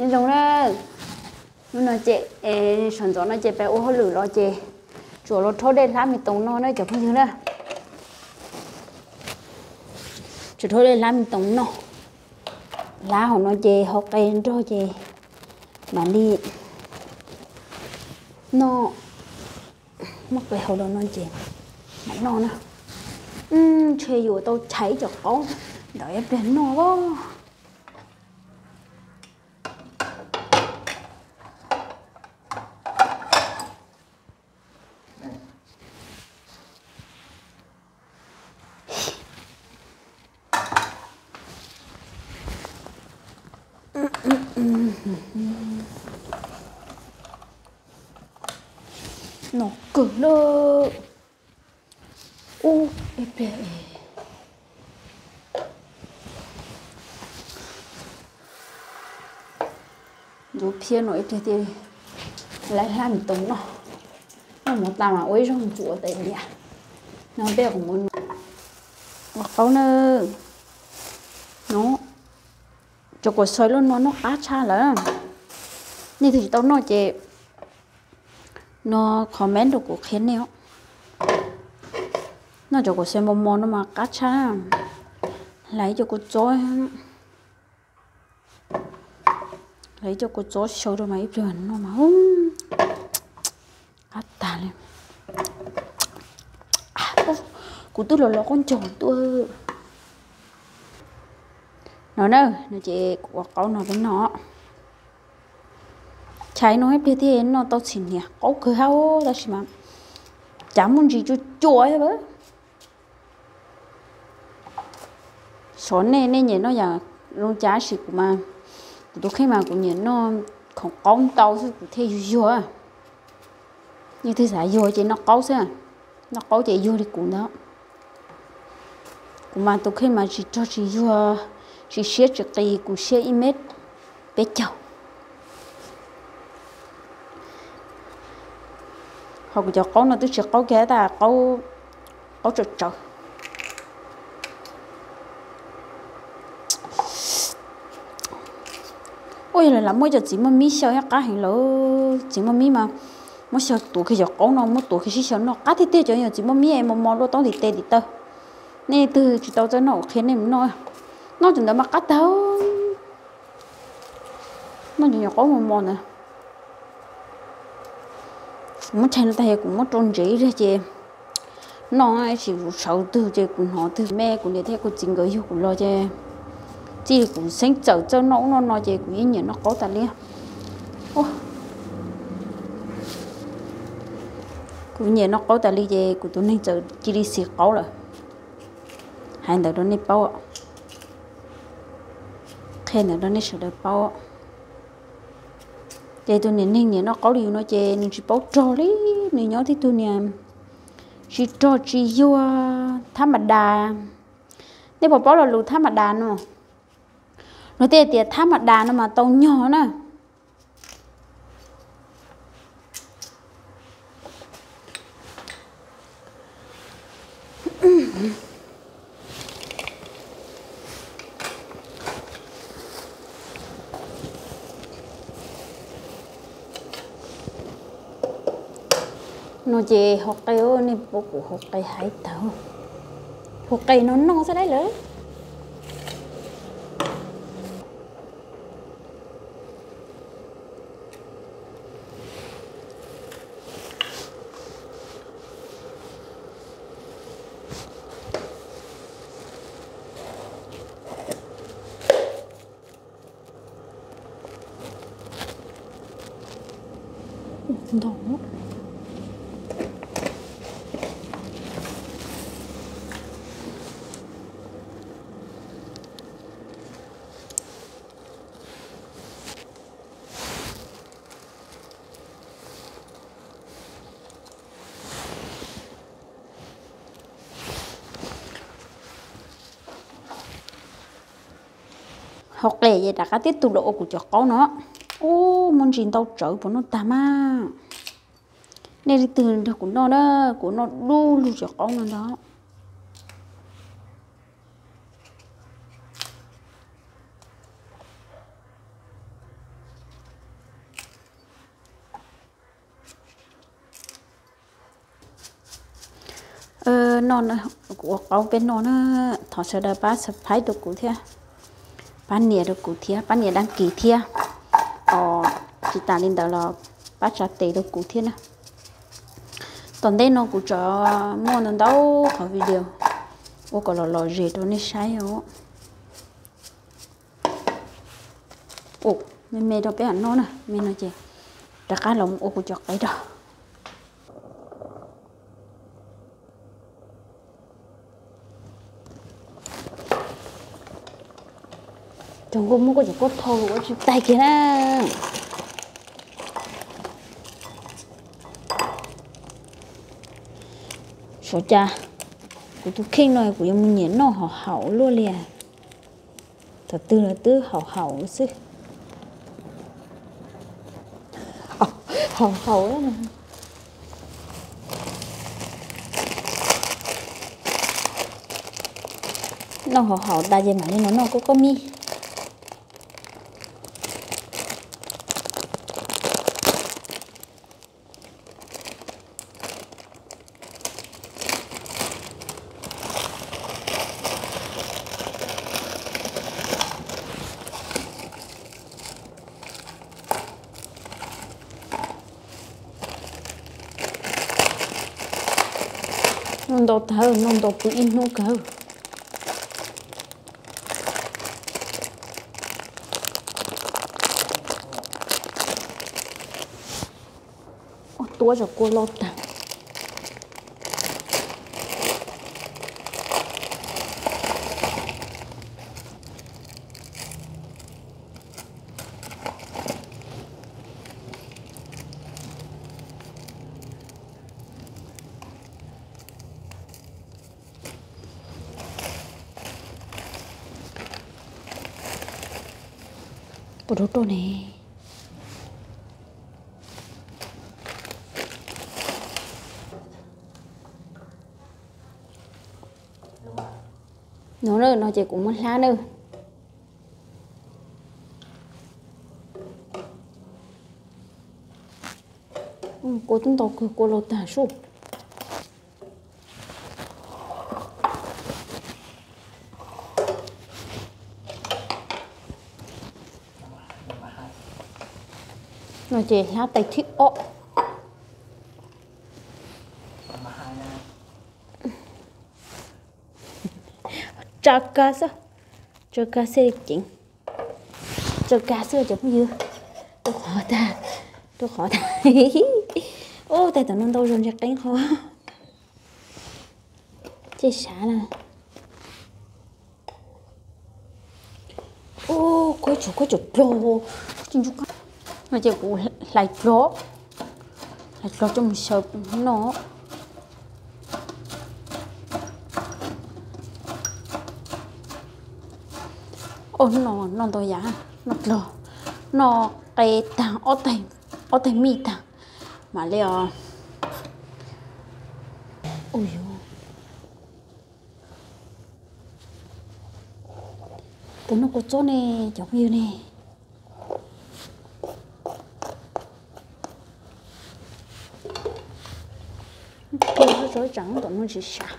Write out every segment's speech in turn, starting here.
Nyob zoo na, hnub no ces, sawv ntxov no ces peb ua hauj lwm los ces tsuas los rhaub dej hlab me toos no na cov phooj ywg na. Tsuas rhaub dej hlab me toos no, hlab hauv no ces hau qe nrog ces mam li noj. Muab qe hau rau no ces mam noj na. Ntshe yuav tau chais cov qaub ntawd ib pliag noj os. Noj kawg lawm. Ub, ib pliag. Ntxuav phiab no ib pliag thiaj li hlab me toos noj. Noj mov tas mas ua ib zaug ntxuav tais diav no. Peb ua qaub na. No, cov kua xob luaj no noj qab tshaj lawm. Nej twg tsis tau noj ces no comment rau kuv qhia nej os. Noj cov kua xob mos mos no mas qab tshaj. Hlais cov kua txob, hlais cov kua txob xyaw rau mas ib pliag noj mas qab tag li. Kuv twb los los qaub ncaug tuaj. No na, no ces kuv ua qaub no peb noj. Chais no ib pliag thiaj noj tau txhim hniav, qaub kawg hab tab sis mas cav muaj ntsis cua cua thiab. Xyov nej, nej nyiam noj yam zoo cas tab sis kuv mas, kuv tus kheej mas kuv nyiam noj khoom qaub ntau xwb kuv thiaj yuag yuag. Nej twg xav yuag ces noj qaub xwb, noj qaub ces yuag li kuv ntawd. Kuv mas tus kheej mas tsis rog tsis yuag, tsis siab tsis qis, kuv siab ib mev peb caug. Ho kuv cov qaub no twb tsis qaub kiag tab, qaub tsawv tsawv. Ua yog lawv lam muab cov txiv muaj mib xyaw qab heev lawm, txiv muaj mib mas muab xyaw tuav kiag cov qaub no, muab tuav kiag sib xyaw noj qab tiag tiag. Cov txiv muaj mib es mos mos luaj taub ntiv tes ntiv taw. Nej twg tsis tau txawj noj kuv qhia nej mus noj, noj cov ntawd mas qab tag. Noj cov nyuam qaub mos mos ntawd. Kuv muab tshais no tag es kuv muab rau ntsev ib pliag ces noj, tab sis kuv sawv twg ces kuv hnov twg me, kuv niam thiab kuv txiv nkawd yug kuv los ces txij li kuv xeeb txawm txawj noj ub noj no ces kuv yeej nyiam noj qaub tas li. Kuv nyiam noj qaub tas li ces kuv tus neeg txawm cia li xis qaub lawm. Hais ntawd rau nej paub, qhia ntawd rau nej sawv daws paub. Ces tus niam neeg nyiam noj qaub li yus no ces nws tsis paub rog li, nws nyob tib tug niag tsis rog tsis yuag thab mas das. Nej puas paub lo lus thab mas das no? Luag tej tias thab mas das no mas tau nyog na. No ces hau qe, nej paub kuv hau qe hais tag, hau qe no noj xwb lawm. Hau qe ces rov qab tib tug los ua kuv cov qaub no. Ub, muaj ntsis ntau tsawv puas noj tag mas. Nej leej twg nrog kuv noj na, kuv noj du lug cov qaub no ntag. Noj, kuv ua qaub peb noj na. Thov sawv daws pab subscribe rau kuv thiab, pab nias rau kuv thiab, pab nias đăng ký thiab. Os, tsis tas li ntawd los pab tsa tes rau kuv thiab na. Tom ntej no kuv tseem muaj ntau ntau qhov video ua kom los lom zem rau nej saib os. Ua me me rau peb noj na, me no ces rov qab los ua kuv cov qe rau. Cov nkauj muab koj cov kua thau ua tsis taig kiag na. Xyov cas kuv tus kheej no kuv yuav mus nyiam noj haum haum luaj li. Thaum twg los twb haum haum xwb. Haum haum. Noj haum haum tas ces mam li mus noj koj koj mi. Noj ntau tag, noj ntau pw ib hnub kawg. Tuab zog kua loj tag. Puas rau rau ne. No na, no ces kuv muab hlab na. Kua tub ntau kawg, kua laus tag sub. No ces hlab tais thib ob. Tsa kag xwb, tsa kag xwb ceev, tsa kag xwb cov phooj ywg. Rau qhov tag, rau qhov tag. Ub, tais tom no ntau zog ntsis qeeb qhov. Ces sav na. Ub, kuv tsuas, kuv tsuas dlog. No ces kuv hlais dlog, hlais dlog coj mus xyaw noj. Ub, noj, noj ntau yam, noj dlog, noj qe tag, ob tais mij tag mam li os. Ub yuv, puas noj kua txob ne cov phooj ywg ne? Qhia tso tsam tom no tsis sav.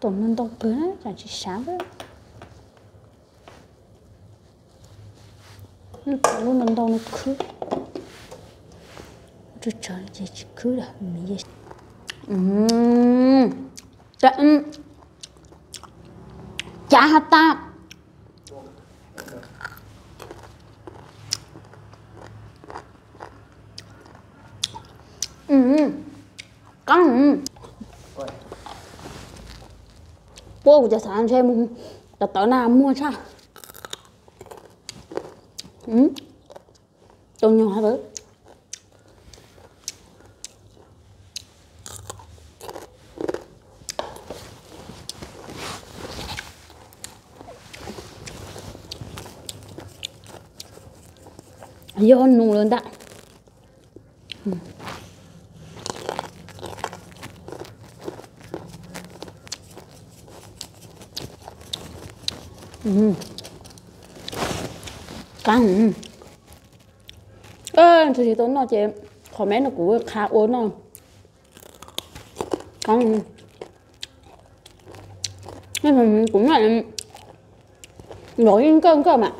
Tom no ntau kawg na, tsam tsis sav. Lub no ntau no khwb, tsawg tsawg ces tsis khwb lawm. Cav has tas. Qab, puab kuv cov xav ntshe mus tawv tawv na muag tshaj. Tau nyuag hab. Yog nus lawm ntag. Qab, ntxhw tsis tau noj ces Comment no kuv qha ua no. Kuv noj los yeej nkawj nkawj mas.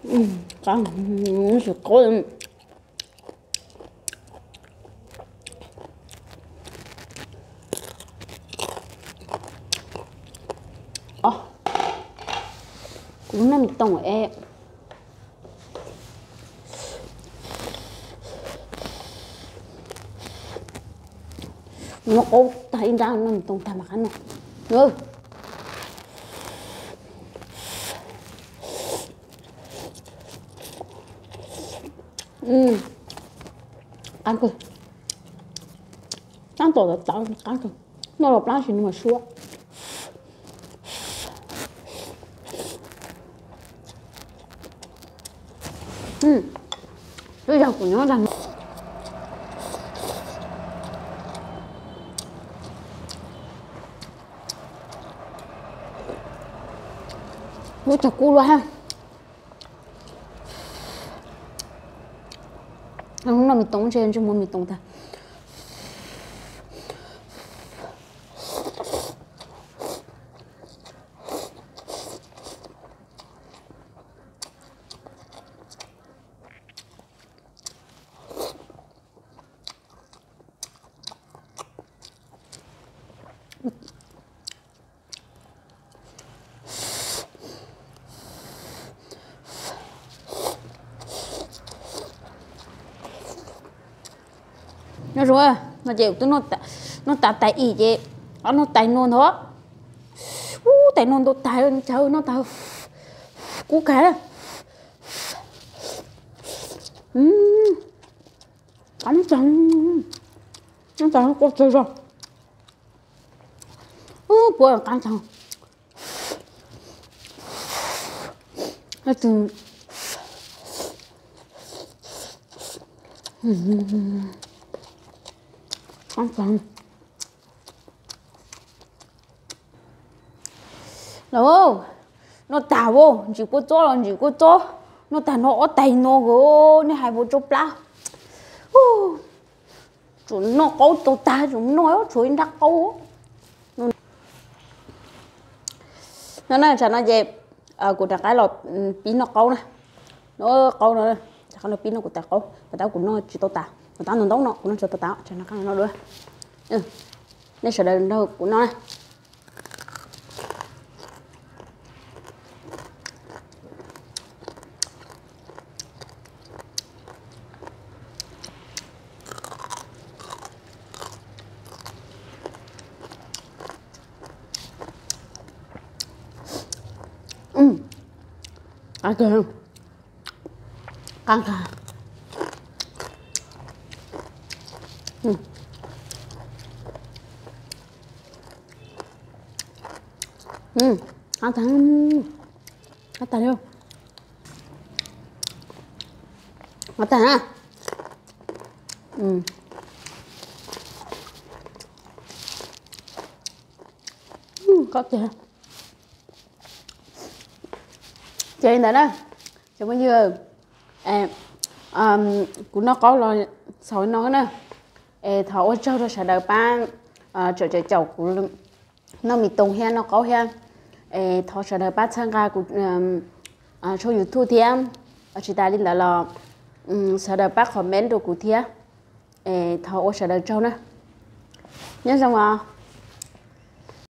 Sim qaub. Kuv noj me tooj es noj qaub tag ib nrab, noj me tooj tag mas qab noj. Qab kawg. Tab tom tawv tawv qab kawg. Noj los plab tsis noj mas suab. Twb yog kuv nyob ntag. Muab cog kub luaj ha. Noj me tooj, ntsej muag me tooj tag. Nyob zoo, no ces twb noj tas tais ib ces noj tais nuav ntag. Ub, tais nuav ntau tag, noj tag kub kag. Qab tag, noj tag kub kawg zog. Ub, puab qab tag. Los, noj tag as, ntsim kua txob los ntsim kua txob, noj tag no ob tais no as, nej hais puas tsau plab. Tsuas noj qaub tau tag, tsuas noj tshuav ib nrab qaub. No na, tsam no ces kuv rov qab los pib noj qaub na. Noj qaub no, rov qab los pib noj kuv tais qaub, puas tab kuv noj tsis tau tas, puas tab ntaub ntaub no kuv noj tsis tau tas, tsam no qab no dua. Nej sawv daws nrog kuv noj na. Qab kawg. Qab kawg. Qab tag, qab tag li, qab tag na. Qab tiag. Ces li ntawd na, cov phooj ywg, kuv noj qaub los xaus li no na. Es thov ua tsaug rau sawv daws pab tsom caum kuv noj mis toog thiab noj qaub thiab. Es thov sawv daws pab txhawb nqa kuv tshooj YouTube thiab. Tsis tas li ntawd los sawv daws pab comment rau kuv thiab. Es thov ua sawv daws tsaug na. Nyob zoo os.